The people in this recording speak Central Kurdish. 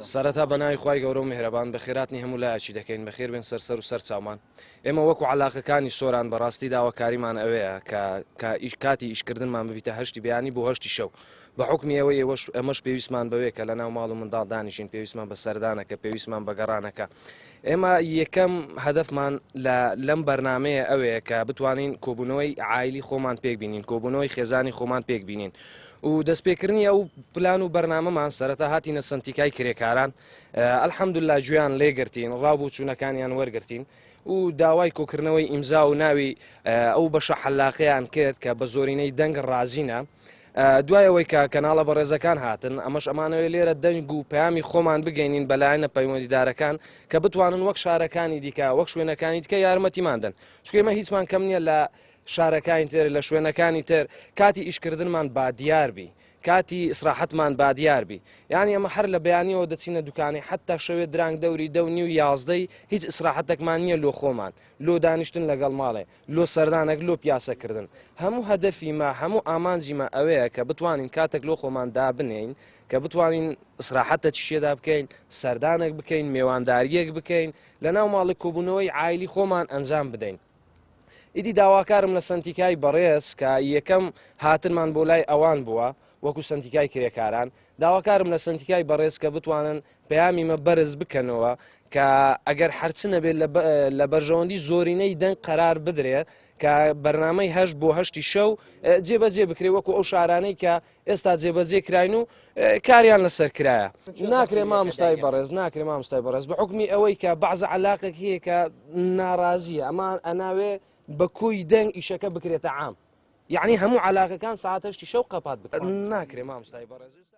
سەرەتا بە ناوی خوای گەورە و میهرەبان بەخێراتنی هەموو لایەکی دەکەین بەخێر بێن سەر سەر و سەر چاومان ئێمە وەکو عەلاقەکانی سۆران بەڕاستی داواکاریمان ئەوەیە کە کە ئیش کاتی ئیشکردنمان ببیتە هەشتی بەیانی بۆ هەشتی شەو بە حوکمی ئەوەی ئێوەش ئەمەش پێویستمان بەوێ کە لەناو ماڵ و منداڵ دانیشین پێویستمان بە سەردانەکە پێویستمان بە گەڕانەکە ئێمە یەکەم هەدەفمان لە لەم بەرنمەیە ئەوەیە کە بتوانین کۆبوونەوەی عایلی خۆمان پێک بینین کۆبوونەوەی خێزانی خۆمان پێک بینین و دەستپێکردنی ئەو پلان و بەرنامەمان سەرەتا هاتینە سەنتیکای کرێکاران الحمدللە گوێیان لێگرتین ڕاو بۆچوونەکانیان وەرگرتین و داوای کۆکردنەوەی ئیمزا و ناوی ئەو بەشە حەلاقەیان کرد کە بە زۆرینەی دەنگ ڕازینە دوای ئەوەی کە کەناڵە بەڕێزەکان هاتن ئەمەش ئەمانەوەی لێرە دەنگ و پەیامی خۆمان بگەینین بەلایەنە پەیوەندیدارەکان کە بتوانن وەک شارەکانی دیکە وەک شوێنەکانی دیکە یارمەتیمان دەن چونکە ئێمە هیچمان کەم نییە لە شارەکانی تر لە شوێنەکانی تر کاتی ئیشکردنمان با دیار بی کاتی ئیسراحەتمان با دیار بی یانی ئەمە هەر لە بەیانیەوە دەچینە دوکانی حتا شەوێ درانگ دەوری دە و نیو یازدەی هیچ ئیسراحەتێکمان نییە لۆ خۆمان لۆ دانیشتن لەگەڵ ماڵێ لۆ سەردانێک لۆ پیاسەکردن هەموو هەدەفی مە هەموو ئامانجی مە ئەوەیە کە بتوانین کاتێک لۆ خۆمان دابنێین کە بتوانین ئیسراحەتێکی شێدا بکەین سەردانێک بکەین مێوانداریەک بکەین لەناو ماڵی کۆبوونەوەی عایلی خۆمان ئەنجام بدەین ئیدی داواکارم لە سەنتیکای بەڕێز کە یەکەم هاتنمان بۆ لای ئەوان بووە وەکو سەنتیکای کرێکاران داواکارم لە سەنتیکای بەڕێز کە بتوانن پەیامی مە بەرز بکەنەوە کە ئەگەر هەرچ نەبێت لە بەرژەوەندی زۆرینەی دەنگ قەرار بدرێ کە بەرنامەی هەشت بۆ هەشتی شەو جێبەجێ بکرێ وەکو ئەو شارانەی کە ئێستا جێبەجێ کراین و کاریان لەسەر کرایە. ناکرێ مامۆستای بەڕێز ناکرێ مامۆستای بەڕێز بە حوکمی ئەوەی کە بەعزە عەلاقێک هەیە کە ناڕازیە ئەمان ئەناوێ بە کۆی دەنگ ئیشەکە بکرێتە عام یعنی هەموو عەلاقەکان ساعت هەشتی شەو قەپات بکرێت ناکرێ مامۆستای بەڕێز.